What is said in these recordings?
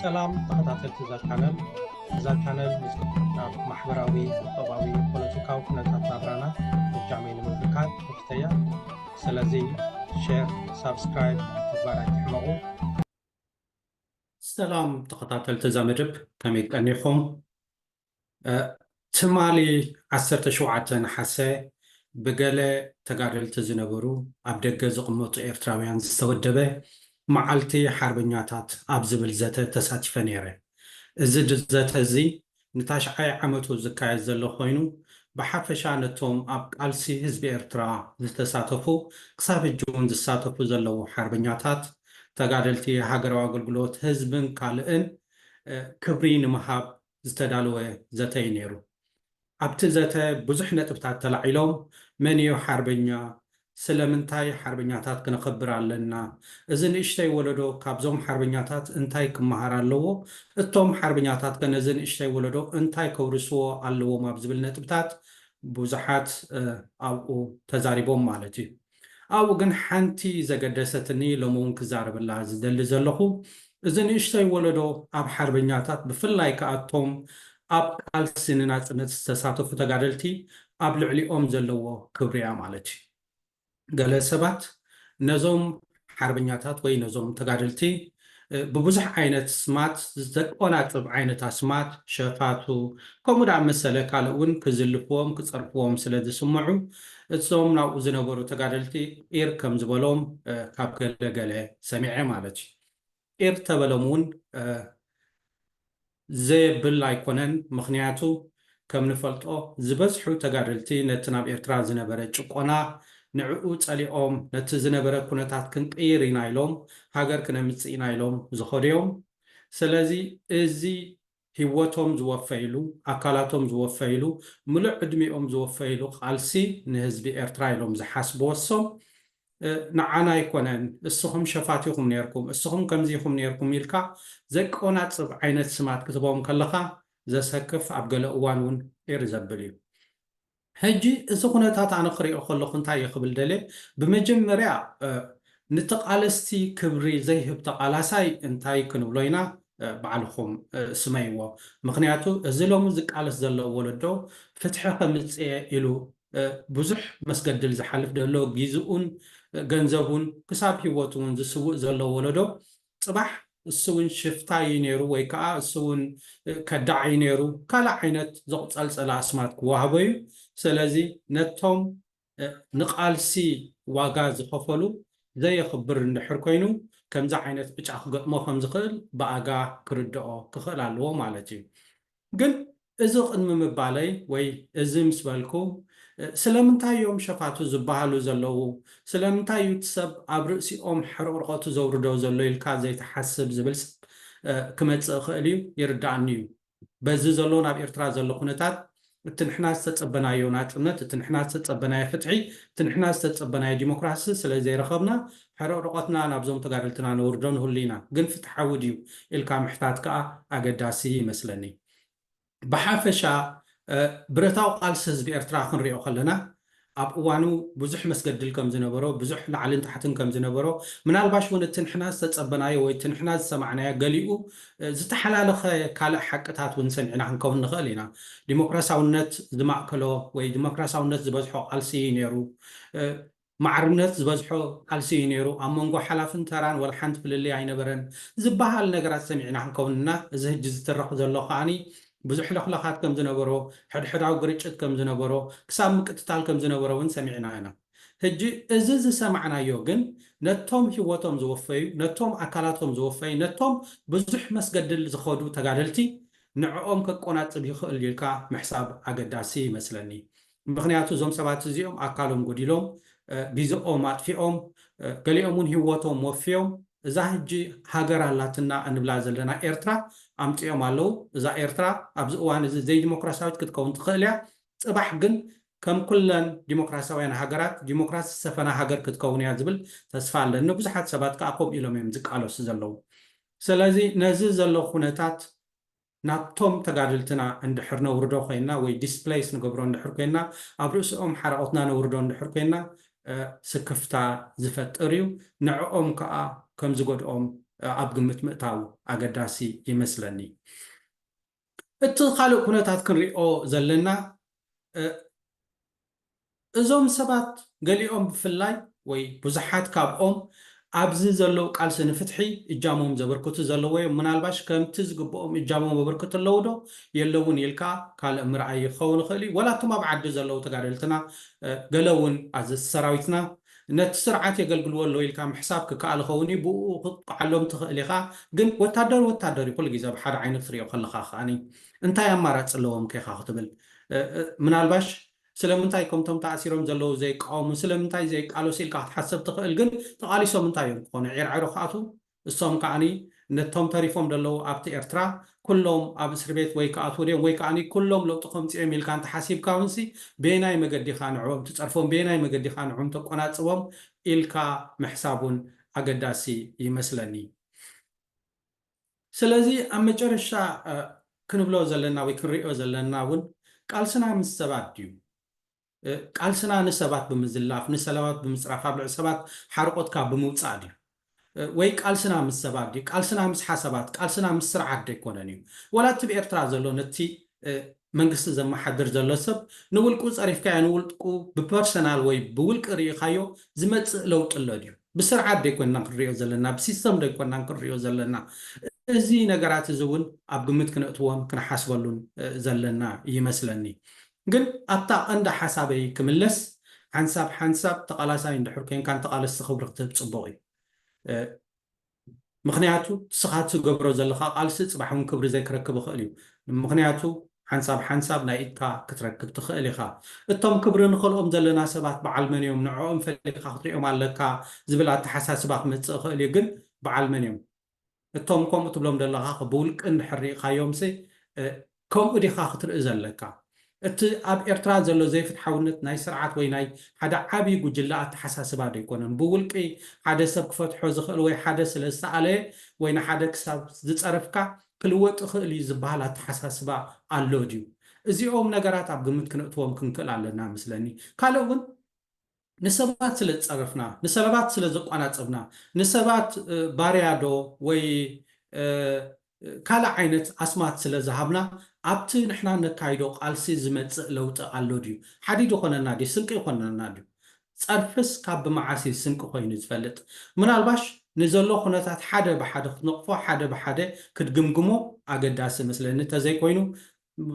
ሰላም ተኸታተልቲ እዛ ቻነል። እዛ ቻነል ምስ ኣብ ማሕበራዊ፣ ቁጠባዊ፣ ፖለቲካዊ ኩነታት ናብራና ፍጃመይ ንምብርካት መፍተያ። ስለዚ ሼር፣ ሳብስክራይብ ምግባር ኣይትሕመቑ። ሰላም ተኸታተልቲ እዛ መደብ፣ ከመይ ቀኒኹም? ትማሊ ዓሰርተ ሸውዓተ ነሓሰ ብገለ ተጋደልቲ ዝነበሩ ኣብ ደገ ዝቕመጡ ኤርትራውያን ዝተወደበ መዓልቲ ሓርበኛታት ኣብ ዝብል ዘተ ተሳቲፈ ነይረ። እዚ ዘተ እዚ ንታሽዓይ ዓመቱ ዝካየድ ዘሎ ኮይኑ፣ ብሓፈሻ ነቶም ኣብ ቃልሲ ህዝቢ ኤርትራ ዝተሳተፉ፣ ክሳብ ሕጂ እውን ዝሳተፉ ዘለዉ ሓርበኛታት፣ ተጋደልቲ ሃገራዊ ኣገልግሎት ህዝብን ካልእን ክብሪ ንምሃብ ዝተዳለወ ዘተ እዩ ነይሩ። ኣብቲ ዘተ ብዙሕ ነጥብታት ተላዒሎም፣ መን እዩ ሓርበኛ? ስለምንታይ ሓርበኛታት ክነኽብር ኣለና? እዚ ንእሽተይ ወለዶ ካብዞም ሓርበኛታት እንታይ ክመሃር ኣለዎ? እቶም ሓርበኛታት ከ ነዚ ንእሽተይ ወለዶ እንታይ ከውርስዎ ኣለዎም? ኣብ ዝብል ነጥብታት ብዙሓት ኣብኡ ተዛሪቦም ማለት እዩ። ኣብኡ ግን ሓንቲ ዘገደሰትኒ ሎሚ እውን ክዛረበላ ዝደሊ ዘለኹ፣ እዚ ንእሽተይ ወለዶ ኣብ ሓርበኛታት፣ ብፍላይ ከኣቶም ኣብ ቃልሲ ንናጽነት ዝተሳተፉ ተጋደልቲ ኣብ ልዕሊኦም ዘለዎ ክብሪ እያ ማለት እዩ። ገለ ሰባት ነዞም ሓርበኛታት ወይ ነዞም ተጋደልቲ ብብዙሕ ዓይነት ስማት፣ ዘቆናጽብ ዓይነት ኣስማት፣ ሸፋቱ፣ ከምኡ ደኣ መሰለ ካልእ እውን ክዝልፍዎም ክጸርፍዎም ስለ ዝስምዑ፣ እዞም ናብኡ ዝነበሩ ተጋደልቲ ቂር ከም ዝበሎም ካብ ገለ ገለ ሰሚዐ ማለት እዩ። ቂር ተበሎም እውን ዘየብል ኣይኮነን። ምኽንያቱ ከም ንፈልጦ ዝበዝሑ ተጋደልቲ ነቲ ናብ ኤርትራ ዝነበረ ጭቆና ንዕኡ ጸሊኦም ነቲ ዝነበረ ኩነታት ክንቅይር ኢና ኢሎም ሃገር ክነምጽእ ኢና ኢሎም ዝኸዱ እዮም። ስለዚ እዚ ህይወቶም ዝወፈይሉ፣ ኣካላቶም ዝወፈይሉ፣ ምሉእ ዕድሚኦም ዝወፈይሉ ቃልሲ ንህዝቢ ኤርትራ ኢሎም ዝሓስብዎ እሶም ንዓና ኣይኮነን፣ እስኹም ሸፋት ኢኹም ነይርኩም፣ እስኹም ከምዚ ኢኹም ነይርኩም ኢልካ ዘቆናጽብ ዓይነት ስማት ክትቦም ከለኻ ዘሰክፍ፣ ኣብ ገለ እዋን እውን ቂር ዘብል እዩ። ሕጂ እዚ ኩነታት ኣነ ክሪኦ ከለኹ እንታይ እየ ክብል ደልየ? ብመጀመርያ ንተቓለስቲ ክብሪ ዘይህብ ተቓላሳይ እንታይ ክንብሎ ኢና? ባዕልኹም ስመይዎ። ምኽንያቱ እዚ ሎሚ ዝቃለስ ዘሎ ወለዶ ፍትሒ ከምጽእ ኢሉ ብዙሕ መስገድል ዝሓልፍ ዘሎ፣ ግዜኡን ገንዘቡን ክሳብ ህይወቱ እውን ዝስውእ ዘሎ ወለዶ፣ ጽባሕ እሱ እውን ሽፍታ እዩ ነይሩ ወይ ከዓ እሱ እውን ከዳዕ እዩ ነይሩ፣ ካልእ ዓይነት ዘቑጸልጸለ ኣስማት ክወሃቦ እዩ። ስለዚ ነቶም ንቃልሲ ዋጋ ዝኸፈሉ ዘየኽብር እንድሕር ኮይኑ፣ ከምዚ ዓይነት ዕጫ ክገጥሞ ከም ዝኽእል ብኣጋ ክርድኦ ክኽእል ኣለዎ ማለት እዩ። ግን እዚ ቅድሚ ምባለይ ወይ እዚ ምስ በልኩ፣ ስለምንታይ እዮም ሸፋቱ ዝበሃሉ ዘለዉ? ስለምንታይ እዩ እቲ ሰብ ኣብ ርእሲኦም ሕርቕርቐቱ ዘውርዶ ዘሎ ኢልካ ዘይትሓስብ ዝብል ሰብ ክመጽእ ይኽእል እዩ፣ ይርዳኣኒ እዩ። በዚ ዘሎ ናብ ኤርትራ ዘሎ ኩነታት፣ እቲ ንሕና ዝተጸበናዮ ናጽነት፣ እቲ ንሕና ዝተጸበናዮ ፍትሒ፣ እቲ ንሕና ዝተጸበናዮ ዲሞክራሲ ስለ ዘይረኸብና፣ ሕርቕርቐትና ናብዞም ተጋደልትና ነውርዶ ንህሉ ኢና። ግን ፍትሓዊ ድዩ ኢልካ ምሕታት ከኣ ኣገዳሲ ይመስለኒ። ብሓፈሻ ብረታዊ ቃልሲ ህዝቢ ኤርትራ ክንሪኦ ከለና፣ ኣብ እዋኑ ብዙሕ መስገድል ከም ዝነበሮ፣ ብዙሕ ላዕልን ታሕትን ከም ዝነበሮ፣ ምናልባሽ እውን እቲ ንሕና ዝተጸበናዮ ወይ እቲ ንሕና ዝሰማዕናዮ ገሊኡ ዝተሓላለኸ ካልእ ሓቅታት እውን ሰሚዕና ክንከውን ንኽእል ኢና። ዲሞክራሲያውነት ዝማእከሎ ወይ ዲሞክራሲያውነት ዝበዝሖ ቃልሲ እዩ ነይሩ። ማዕርነት ዝበዝሖ ቃልሲ እዩ ነይሩ። ኣብ መንጎ ሓላፍን ተራን ወላ ሓንቲ ፍልልይ ኣይነበረን ዝበሃል ነገራት ሰሚዕና ክንከውን ኢና። እዚ ሕጂ ዝትረኽ ዘሎ ከኣኒ ብዙሕ ለኽለኻት ከም ዝነበሮ፣ ሕድሕዳዊ ግርጭት ከም ዝነበሮ፣ ክሳብ ምቅትታል ከም ዝነበሮ እውን ሰሚዕና ኢና። ሕጂ እዚ ዝሰማዕናዮ ግን ነቶም ህይወቶም ዝወፈዩ፣ ነቶም ኣካላቶም ዝወፈዩ፣ ነቶም ብዙሕ መስገድል ዝኸዱ ተጋደልቲ ንዕኦም ከቆናጽብ ይኽእል ኢልካ ምሕሳብ ኣገዳሲ ይመስለኒ። ምኽንያቱ እዞም ሰባት እዚኦም ኣካሎም ጎዲሎም፣ ግዜኦም ኣጥፊኦም፣ ገሊኦም እውን ህይወቶም ወፍዮም፣ እዛ ሕጂ ሃገር ኣላትና እንብላ ዘለና ኤርትራ ኣምጺኦም ኣለዉ። እዛ ኤርትራ ኣብዚ እዋን እዚ ዘይዲሞክራሲያዊት ክትከውን ትኽእል እያ። ጽባሕ ግን ከም ኩለን ዲሞክራሲያውያን ሃገራት ዲሞክራሲ ዝሰፈና ሃገር ክትከውን እያ ዝብል ተስፋ ኣለኒ። ብዙሓት ሰባት ከኣ ከምኡ ኢሎም እዮም ዝቃለሱ ዘለዉ። ስለዚ ነዚ ዘሎ ኩነታት ናብቶም ተጋደልትና እንድሕር ነውርዶ ኮይና ወይ ዲስፕሌስ ንገብሮ እንድሕር ኮይና፣ ኣብ ርእሲኦም ሓረቆትና ነውርዶ እንድሕር ኮይና፣ ስክፍታ ዝፈጥር እዩ። ንዕኦም ከኣ ከም ዝጎድኦም ኣብ ግምት ምእታው ኣገዳሲ ይመስለኒ። እቲ ካልእ ኩነታት ክንሪኦ ዘለና፣ እዞም ሰባት ገሊኦም ብፍላይ ወይ ብዙሓት ካብኦም ኣብዚ ዘለዉ ቃልሲ ንፍትሒ እጃሞም ዘበርክቱ ዘለዉ እዮም። ምናልባሽ ከምቲ ዝግብኦም እጃሞም የበርክቱ ኣለዉ ዶ የለውን ኢልካ ካልእ ምርኣይ ክኸውን ይኽእል እዩ። ወላ እቶም ኣብ ዓዲ ዘለዉ ተጋደልትና፣ ገለ እውን ኣዘዝቲ ሰራዊትና ነቲ ስርዓት የገልግልዎ ኣለዉ ኢልካ ምሕሳብ ክከኣል ይኸውን እዩ። ብኡ ክትቆዓሎም ትኽእል ኢኻ። ግን ወታደር ወታደር እዩ። ኩሉ ግዜ ብሓደ ዓይኒ ክትሪኦ ከለኻ ከኣኒ እንታይ ኣማራፂ ኣለዎም ከ ኢኻ ክትብል፣ ምናልባሽ ስለምንታይ ከምቶም ተኣሲሮም ዘለዉ ዘይቃወሙ፣ ስለምንታይ ዘይቃለሱ ኢልካ ክትሓስብ ትኽእል። ግን ተቓሊሶም እንታይ እዮም ክኾኑ? ዒርዕሮ ክኣትዉ? እሶም ከዓኒ ነቶም ተሪፎም ዘለዉ ኣብቲ ኤርትራ ኩሎም ኣብ እስሪ ቤት ወይ ክኣትዉ ድዮም ወይ ከዓኒ ኩሎም ለውጢ ከምጽኦም ኢልካ እንተሓሲብካ እውንሲ በየናይ መገዲ ኢኻ ንዕኦም ትጸርፎም፣ በየናይ መገዲ ኢኻ ንዕኦም ተቆናጽቦም ኢልካ ምሕሳብ እውን ኣገዳሲ ይመስለኒ። ስለዚ ኣብ መጨረሻ ክንብሎ ዘለና ወይ ክንሪኦ ዘለና እውን ቃልስና ምስ ሰባት ድዩ? ቃልስና ንሰባት ብምዝላፍ፣ ንሰባት ብምፅራፍ፣ ኣብ ልዕሊ ሰባት ሓርቆትካ ብምውፃእ ድዩ? ወይ ቃልስና ምስ ሰባት ድዩ? ቃልስና ምስ ሓሳባት፣ ቃልስና ምስ ስርዓት ዶ ኣይኮነን እዩ? ወላ እቲ ብኤርትራ ዘሎ ነቲ መንግስቲ ዘመሓድር ዘሎ ሰብ ንውልቁ ፀሪፍካዮ፣ ንውልቁ ብፐርሰናል ወይ ብውልቂ ርኢኻዮ ዝመፅእ ለውጢ ኣሎ ድዩ? ብስርዓት ዶ ኣይኮንና ክንሪኦ ዘለና? ብሲስተም ዶ ኣይኮንና ክንሪኦ ዘለና? እዚ ነገራት እዚ እውን ኣብ ግምት ክነእትዎን ክንሓስበሉን ዘለና ይመስለኒ። ግን ኣብታ ቀንዲ ሓሳበይ ክምለስ፣ ሓንሳብ ሓንሳብ ተቓላሳይ እንድሕር ኮይንካ ንተቓለስቲ ክብሪ ክትህብ ጽቡቕ እዩ። ምኽንያቱ ንስኻ ትገብሮ ዘለኻ ቃልሲ ጽባሕ እውን ክብሪ ዘይክረክብ ይኽእል እዩ። ምኽንያቱ ሓንሳብ ሓንሳብ ናይ ኢድካ ክትረክብ ትኽእል ኢኻ። እቶም ክብሪ ንኸልኦም ዘለና ሰባት በዓል መን እዮም፣ ንዕኦም ፈሊኻ ክትሪኦም ኣለካ ዝብል ኣተሓሳስባ ክመጽእ ይኽእል እዩ። ግን በዓል መን እዮም? እቶም ከምኡ ትብሎም ዘለኻ ብውልቂ እንድሕር ርኢኻዮምሲ ከምኡ ዲኻ ክትርኢ ዘለካ? እቲ ኣብ ኤርትራ ዘሎ ዘይፍትሓውነት ናይ ስርዓት ወይ ናይ ሓደ ዓብዪ ጉጅለ ኣተሓሳስባ ዶ ኣይኮነን? ብውልቂ ሓደ ሰብ ክፈትሖ ዝኽእል ወይ ሓደ ስለ ዝተኣለየ ወይ ንሓደ ክሳብ ዝጸረፍካ ክልወጥ ይኽእል እዩ ዝበሃል ኣተሓሳስባ ኣሎ ድዩ? እዚኦም ነገራት ኣብ ግምት ክነእትዎም ክንክእል ኣለና መስለኒ። ካልእ እውን ንሰባት ስለ ዝጸረፍና፣ ንሰባት ስለ ዘቋናጸብና፣ ንሰባት ባርያ ዶ ወይ ካልእ ዓይነት ኣስማት ስለ ዝሃብና ኣብቲ ንሕና ነካይዶ ቃልሲ ዝመጽእ ለውጢ ኣሎ ድዩ? ሓዲድ ይኾነና ድዩ? ስንቂ ይኾነና ድዩ? ጸርፍስ ካብ ብመዓስ እዩ ስንቂ ኮይኑ ዝፈልጥ? ምናልባሽ ንዘሎ ኩነታት ሓደ ብሓደ ክትነቕፎ፣ ሓደ ብሓደ ክትግምግሞ ኣገዳሲ መስለኒ። እንተዘይኮይኑ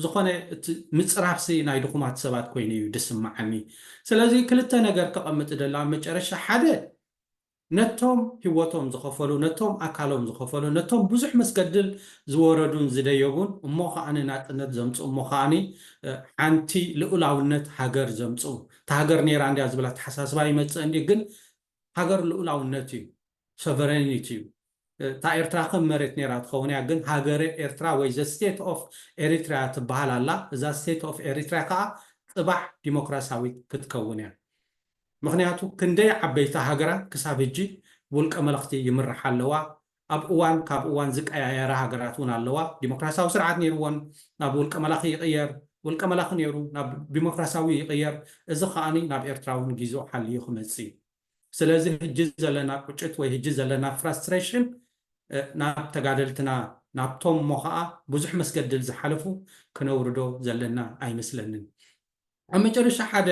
ዝኾነ እቲ ምጽራፍሲ ናይ ድኹማት ሰባት ኮይኑ እዩ ድስምዓኒ። ስለዚ ክልተ ነገር ከቐምጥ ደላ ኣብ መጨረሻ ሓደ ነቶም ህይወቶም ዝኸፈሉ፣ ነቶም ኣካሎም ዝኸፈሉ፣ ነቶም ብዙሕ መስገድል ዝወረዱን ዝደየቡን እሞ ከዓኒ ናጽነት ዘምጽኡ እሞ ከዓኒ ሓንቲ ልኡላውነት ሃገር ዘምጽኡ፣ እታ ሃገር ነይራ እንድያ ዝብል ኣተሓሳስባ ይመጽእ እንዲ ግን ሃገር ልኡላውነት እዩ። ሶቨሬኒቲ እዩ። እታ ኤርትራ ከም መሬት ነይራ ትኸውን እያ፣ ግን ሃገረ ኤርትራ ወይ the state of Eritrea ትበሃል ኣላ። እዛ state of Eritrea ከዓ ፅባሕ ዲሞክራሲያዊት ክትከውን እያ። ምክንያቱ ክንደይ ዓበይቲ ሃገራት ክሳብ ሕጂ ውልቀ መለኽቲ ይምርሓ ኣለዋ። ኣብ እዋን ካብ እዋን ዝቀያየራ ሃገራት እውን ኣለዋ። ዲሞክራሲያዊ ስርዓት ነይርዎን ናብ ውልቀ መላኺ ይቕየር፣ ውልቀ መላኺ ነይሩ ናብ ዲሞክራሲያዊ ይቕየር። እዚ ከዓኒ ናብ ኤርትራ እውን ጊዜኡ ሓልዩ ክመጽእ እዩ። ስለዚ ሕጂ ዘለና ቁጭት ወይ ሕጂ ዘለና ፍራስትሬሽን ናብ ተጋደልትና ናብቶም እሞ ከዓ ብዙሕ መስገድል ዝሓለፉ ክነውርዶ ዘለና ኣይመስለንን። ኣብ መጨረሻ ሓደ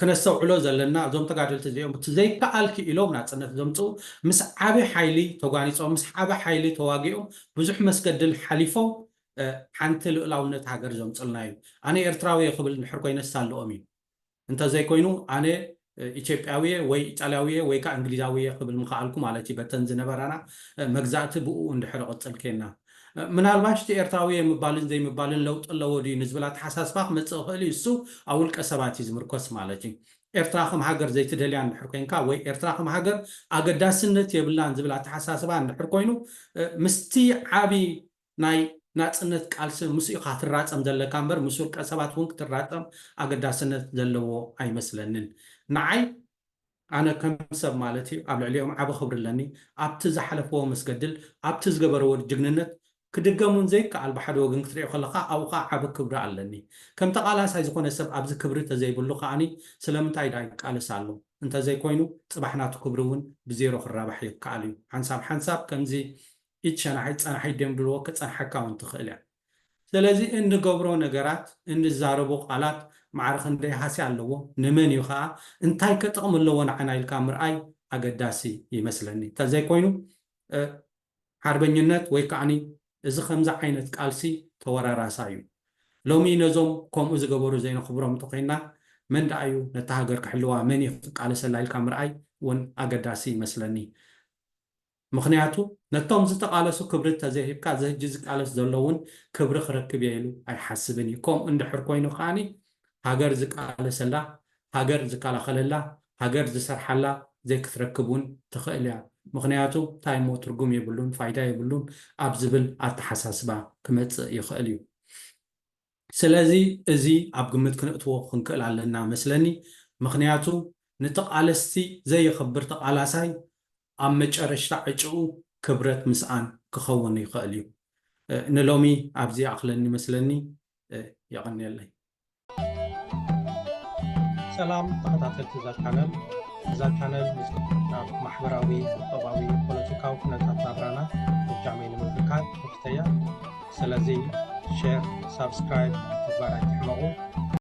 ክነስተውዕሎ ዘለና እዞም ተጋደልቲ እዚኦም እቲ ዘይከኣል ክኢሎም ናፅነት ዘምፅኡ ምስ ዓቢ ሓይሊ ተጓኒፆም ምስ ዓቢ ሓይሊ ተዋጊኦም ብዙሕ መስገድል ሓሊፎም ሓንቲ ልእላውነት ሃገር ዘምፅልና እዩ። ኣነ ኤርትራዊ ክብል እንድሕር ኮይነ ሳልኦም እዩ። እንተዘይኮይኑ ኣነ ኢትዮጵያዊ ወይ ኢጣልያዊ ወይ ከዓ እንግሊዛዊ ክብል ምኽኣልኩ ማለት እዩ። በተን ዝነበራና መግዛእቲ ብኡ እንድሕር ቅፅል ኬና ምናልባሽ እቲ ኤርትራዊ ምባልን ዘይምባልን ለውጢ ኣለዎ ድዩ ንዝብል ኣተሓሳስባ ክመፅእ ይኽእል እዩ። እሱ ኣብ ውልቀ ሰባት እዩ ዝምርኮስ ማለት እዩ። ኤርትራ ከም ሃገር ዘይትደልያ እንድሕር ኮይንካ ወይ ኤርትራ ከም ሃገር ኣገዳስነት የብላን ዝብል ኣተሓሳስባ እንድሕር ኮይኑ ምስቲ ዓቢ ናይ ናጽነት ቃልሲ ምስ ኢኻ ትራጸም ዘለካ እምበር ምስ ውልቀ ሰባት እውን ክትራጸም ኣገዳስነት ዘለዎ ኣይመስለንን። ንዓይ ኣነ ከም ሰብ ማለት እዩ ኣብ ልዕሊኦም ዓቢ ክብሪ ኣለኒ። ኣብቲ ዝሓለፍዎ መስገድል ኣብቲ ዝገበርዎ ጅግንነት ክድገም እውን ዘይከኣል ብሓደ ወገን ክትሪኦ ከለኻ ኣብኡ ከዓ ዓቢ ክብሪ ኣለኒ። ከም ተቓላሳይ ዝኾነ ሰብ ኣብዚ ክብሪ ተዘይብሉ ከዓኒ ስለምንታይ ደኣ ይቃለስ ኣሎ? እንተዘይኮይኑ ጽባሕ ናቱ ክብሪ እውን ብዜሮ ክራባሕ ይከኣል እዩ። ሓንሳብ ሓንሳብ ከምዚ ኢድ ሸናሒት ጸናሒት ድዮም ድልዎ ክጸንሓካ እውን ትኽእል እያ። ስለዚ እንገብሮ ነገራት፣ እንዛረቦ ቃላት ማዕረ ክንደይ ሃስያ ኣለዎ፣ ንመን እዩ ከዓ፣ እንታይ ከጥቕሚ ኣለዎ ንዓና ኢልካ ምርኣይ ኣገዳሲ ይመስለኒ። እንተዘይኮይኑ ሓርበኝነት ወይ ከዓኒ እዚ ከምዚ ዓይነት ቃልሲ ተወራራሳ እዩ። ሎሚ ነዞም ከምኡ ዝገበሩ ዘይነኽብሮም እንተኮይና፣ መን ደኣ እዩ ነታ ሃገር ክሕልዋ፣ መን እዩ ክቃለሰላ ኢልካ ምርኣይ እውን ኣገዳሲ ይመስለኒ። ምክንያቱ ነቶም ዝተቃለሱ ክብሪ እንተዘይሂብካ፣ እዚ ሕጂ ዝቃለስ ዘሎ እውን ክብሪ ክረክብ እየ ኢሉ ኣይሓስብን እዩ። ከምኡ እንድሕር ኮይኑ ከዓኒ ሃገር ዝቃለሰላ፣ ሃገር ዝከላኸለላ፣ ሃገር ዝሰርሓላ ዘይክትረክብ እውን ትኽእል እያ። ምክንያቱ እንታይ እሞ ትርጉም የብሉን፣ ፋይዳ የብሉን ኣብ ዝብል ኣተሓሳስባ ክመጽእ ይኽእል እዩ። ስለዚ እዚ ኣብ ግምት ክንእትዎ ክንክእል ኣለና መስለኒ። ምክንያቱ ንተቃለስቲ ዘየኽብር ተቃላሳይ ኣብ መጨረሽታ ዕጭኡ ክብረት ምስኣን ክኸውን ይኽእል እዩ። ንሎሚ ኣብዚ ኣኽለኒ መስለኒ። የቐንየለይ። ሰላም ተኸታተልቲ እዛ ቻነል። እዛ ቻነል ምስ ኣብ ማሕበራዊ፣ ቁጠባዊ፣ ፖለቲካዊ ኩነታት ናብራና እጃመይ ንምብርካት ክፍተያ። ስለዚ ሼር፣ ሳብስክራይብ ምግባር ኣይትሕመቑ።